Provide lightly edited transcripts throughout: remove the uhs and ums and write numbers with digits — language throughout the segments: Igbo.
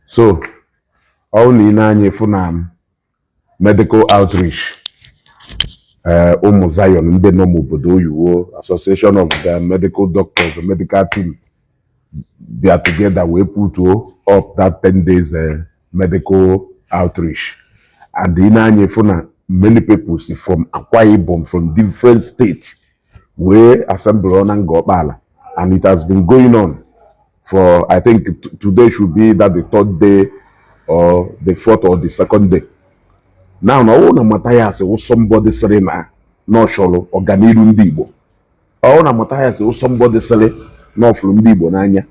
So ọ na ị na-anya efu na medical outreach, ụmụ Zion ndị nọ n'obodo oyibo, Association of the Medical Doctors, the medical team bịa together wee put up that 10 days medical outreach. And ị na-anya efu na many people si from Akwa Ibom, from different states, wee assemble na Ngor Okpala, and it has been going on for, I think, today should be that the third day or the fourth or the second day now. Na ọwụ na Mathias wụ somebody sịrị na ọ chọrọ ọganiru ndị Igbo, ọwụ na Mathias wụ somebody sịrị na ọ fụrụ ndị Igbo n'anya,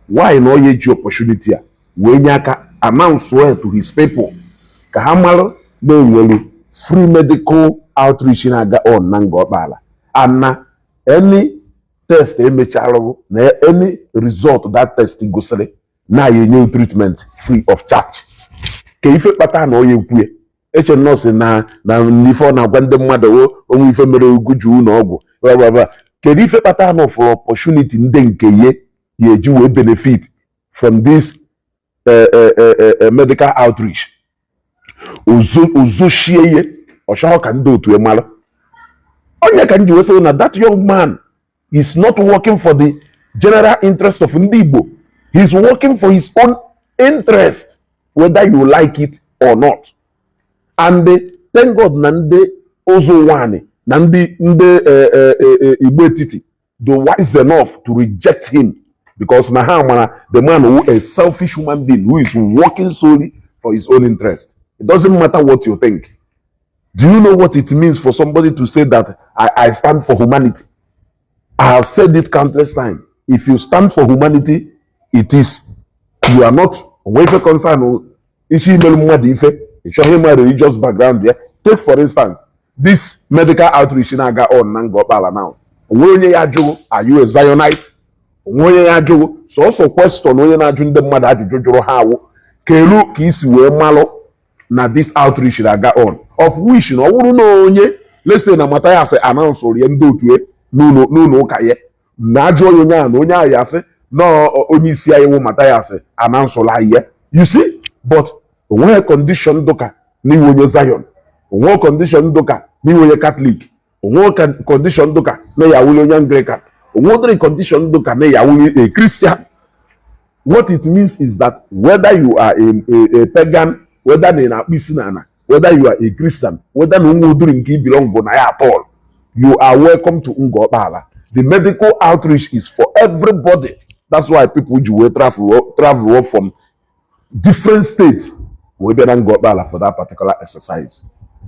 why na ọ ya eji opportunity a wee nye aka announce well to his people ka ha mara na enwere free medical outreach na-aga on na Ngor Okpala, and na any test emechalụ na any result that test gosiri na ya enye treatment free of charge? Ka ife kpata na onye ekwu ya, eche nọọsụ na ife ọ na-agwa ndị mmadụ o onwe ife mere ugwu ju ụlọ ọgwụ, bla bla bla. Kedu ife kpata na for opportunity ndị nke ye ya eji wee benefit from this medical outreach, ozochie ihe ọ chọghọ ka ndị otu ya mara? Onye ka m ji wee sị na that young man is not working for the general interest of ndị Igbo. He is working for his own interest, whether you like it or not. And thank God na ndị ụzọ ụwa na ndị Igbo etiti the wise enough to reject him, because na ha mara the man who a selfish human being who is working solely for his own interest. It doesn't matter what you think. Do you know what it means for somebody to say that I stand for humanity? I have said it countless times. If you stand for humanity, it is you are not onwe ife concern isi imerụ mmadụ ife ị chọghị ịma religious background ya. Take, for instance, this medical outreach na-aga on na Ngor Okpala now. Onwe onye ya ajụghị, "Are you a Zionite?" Onwe onye ya ajụghị. Sọsọ question onye na-ajụ ndị mmadụ ajụjụ jụrụ ha awụ, kelu ka isi wee malụ na this outreach na-aga on? Of which na ọ bụrụ na onye, let's say na Mathias announce ya ndị otu ya n'ụlọ ụka ya, na ajụọ ya onye ahụ na onye ahụ ya asị na onye isi anyị wụ Mathias announce anyị ya. You see, but onweghị condition dụka n'iwe onye Zion, onweghị condition dụka n'iwe onye Catholic, onweghị condition dụka na ya awụli onye Anglican, onweghị condition dụka na ya awụli a Christian. What it means is that whether you are a pagan, whether na ị na-akpụ isi n'ala, whether you are a Christian, whether na onwe udiri nke i belong na ya at all, you are welcome to Ngor Okpala. The medical outreach is for everybody. That's why people ji wee travel from different states wee bịa na Ngor Okpala for that particular exercise.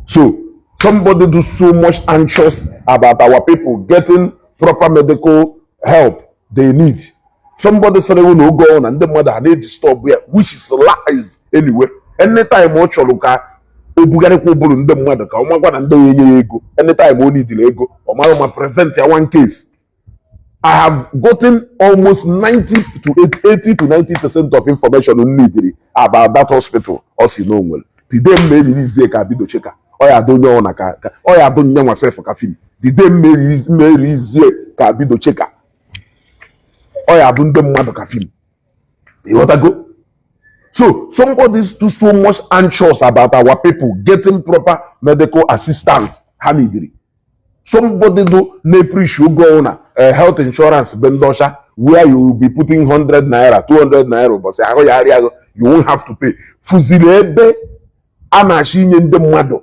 So somebody do so much anxious about our people getting proper medical help they need, somebody sịrị na oge ọ na ndị mmadụ a na-edisturb ya, which is lies anyway. Anytime ọ chọrọ ka o bugharịkwa ụbụrụ ndị mmadụ ka ọ makwa na ndị ya enye ya ego, anytime o nidiri ego, ọ mara ma present ya one case. I have gotten almost 90 to 80 to 90% of information m needed about that hospital. Ọ si na o nwere the day m eririzie ka bido cheka ọ ya adụ onye ọ na ka ọ ya adụ nye nwa sef ka film. The day m eririzie ka bido cheka ọ ya adụ ndị mmadụ ka film. Ịghọtago? So somebody is too so much anxious about our people getting proper medical assistance ha needed, somebody do na-preach oge ọbụla health insurance be ndị ọcha, where you will be putting 100 naira, 200 naira, ụbọchị ahụ ya arịa, you won't have to pay, fụziri ebe a na-achọ inye ndị mmadụ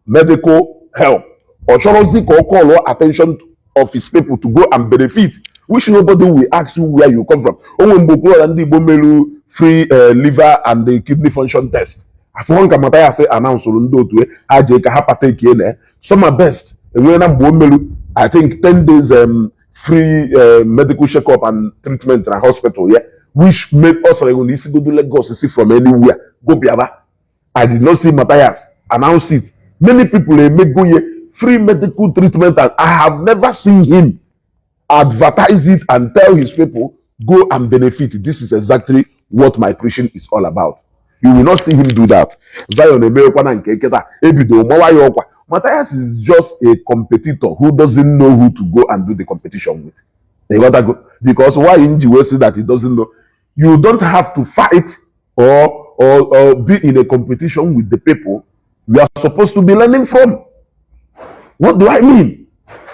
medical help, ọ chọrọzi ka ọ call attention of his people to go and benefit, which nobody will ask you where you come from. O nwere mgbe okwuruọra ndị Igbo melu free liver and the kidney function test. Afụghọ nka Mathias announcerụ ndị otu ha jee ka ha partake na summer best. Enwere na mgbe o melu, I think, 10 days free medical check-up and treatment na hospital ya, which made us na isigodo Lagos, si from anywhere go bịaba. I did not see Matthias announce it. Many people emego ye free medical treatment and I have never seen him advertise it and tell his people, "Go and benefit. This is exactly what my preaching is all about." You will not see him do that. Zion emewekwana nke nkịta ebido mawa ya ọkwa. Matthias is just a competitor who doesn't know who to go and do the competition with. You got to go because why in wee say that he doesn't know? You don't have to fight or or be in a competition with the people you are supposed to be learning from. What do I mean?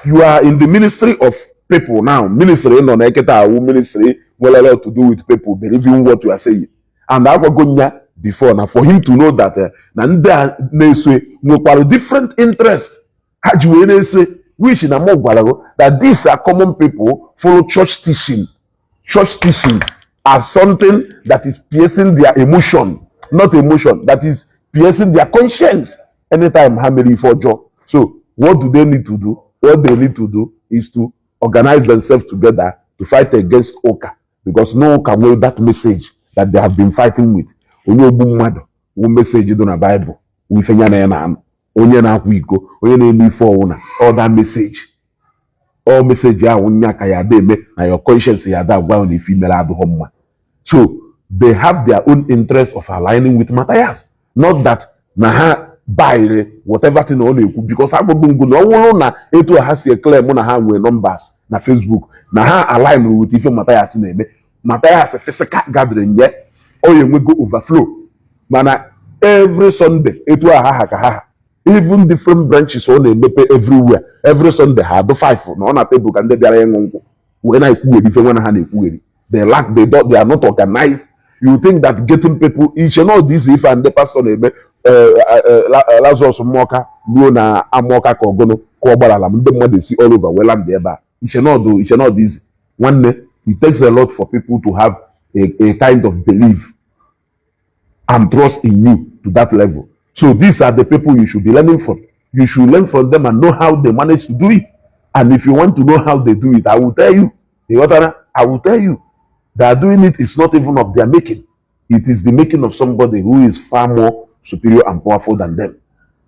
You are in the ministry of people now. Ministry nọ na eketa awụ ministry nwere a lot to do with people believing what you are saying. And agwago ya before na for him to know that na ndị a na-eso nwekwara different interest ha ji wee na-eso, which na mụ gwara gị that these are common people follow church teaching as something that is piercing their emotion, not emotion, that is piercing their conscience anytime ha mere ife ọjọọ. So what do they need to do? What they need to do is to organize themselves together to fight against ụka, because no ụka nwere that message that they have been fighting with. Onye ogbu mmadụ wụ message dị na Bible wụ ife ya na ya na-anụ, onye na-akwa iko, onye na-eme ife ọwụna, all that message, all message ahụ nya ka ya ada eme na your conscience ya ada agwa na ife imere adịghị mma. So they have their own interest of aligning with Matthias, not that na ha buy whatever thing ọ na-ekwu, because agbago ngụ na ọ bụrụ na etu a ha si claim na ha nwee numbers na Facebook na ha align with ife Matthias na-eme, Matthias physical gathering ye ọ ya enwego overflow. Mana every Sunday etu a ha ka ha even different branches ọ na-emepe everywhere, every Sunday ha adụ 5 na ọ na tebụl ka ndị bịara ịṅụ nkwụ wee na-ekwugheri ife nwe na ha na-ekwugheri. They lack, they don't, they are not organized. You think that getting people iche na ọ dị ize ife a ndị pastor na-eme, Lazarus Mmụọka ruo na Amụọka ka ọgụnụ ka ọ gbara ala ndị mmadụ esi all over wee land ebe a, iche na ọdụ, iche na ọdụ izi. Nwanne, it takes a lot for people to have a kind of belief and trust in you to that level. So these are the people you should be learning from. You should learn from them and know how they manage to do it. And if you want to know how they do it, I will tell you. Ịghọtara? I will tell you. They are doing it is not even of their making. It is the making of somebody who is far more superior and powerful than them.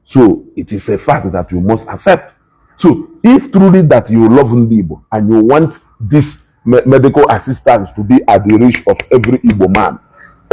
So it is a fact that you must accept. So if truly that you love Ndị Igbo and you want this medical assistance to be at the reach of every Igbo man,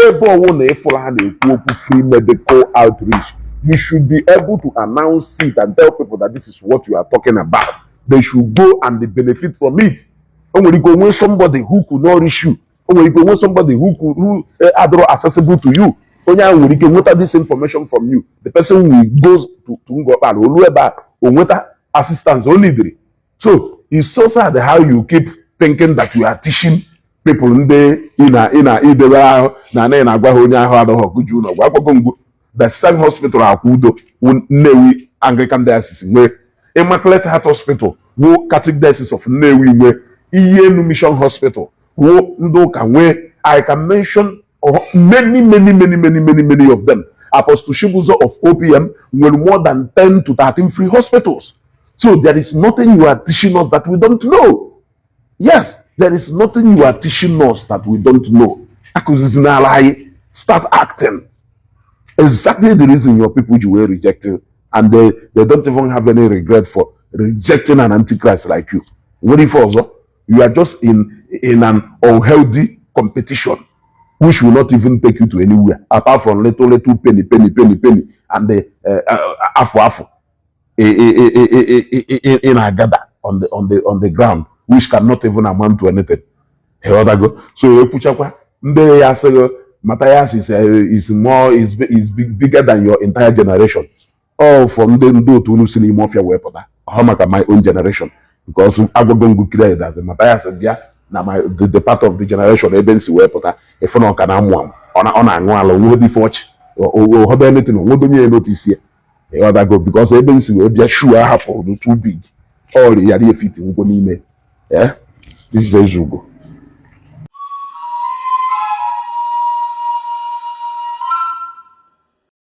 ebe ọwụ na ịfụrụ ha na-ekwu okwu free medical outreach, you should be able to announce it and tell people that this is what you are talking about. They should go and they benefit from it. O nwere ike onwe somebody who could not reach you. O nwere ike onwe somebody who could who adịrọ accessible to you. Onye ahụ nwere ike nweta this information from you. The person will go to Ngọkpala olu ebe a o nweta assistance o neediri. So it's so sad how you keep thinking that you are teaching people ndị ị na ị na idebe ahụ na anaghị na-agwa ha onye ahụ adịghị ọgụju ụlọ ọgwụ. Agwago ngwo, the same hospital akwa udo wụ Nnewi Anglican Diocese nwee, Immaculate Heart Hospital wụ Catholic Diocese of Nnewi nwee, Iyi Enu Mission Hospital wụ ndị ụka nwee. I can mention many, many, many, many, many, many of them. Apostle Chibuzo of OPM nwere more than 10 to 13 free hospitals. So there is nothing you are teaching us that we don't know. Yes, there is nothing you are teaching us that we don't know. Akụzizinala anyị, start acting. Exactly the reason your people ji were reject you, and they don't even have any regret for rejecting an antichrist like you. Nwere ife ọzọ, you are just in an unhealthy competition which will not even take you to anywhere apart from little little penny penny penny penny and the afọ afọ ị na-agada on the ground, which cannot even amount to anything. Ịghọtago? So ekwuchakwa ndị ya asịghị Matthias is more is bigger than your entire generation, all for ndị otu unu si n'ime ọfịa wee pụta ọ maka my own generation, because agwago ngụ clear that Matthias bịa na my the part of the generation ebe m si wee pụta, ịfụ na ọ ka na-amụ amụ, ọ na-aṅụ ala onweghị ife ọchị ohodo anything, onwedo onye ya notice ya. Ịghọtago? Because ebe m si wee bịa, shoe ahapụrụ too big, ọ yara efit ngwo n'ime. Yeah, this is Ezugo.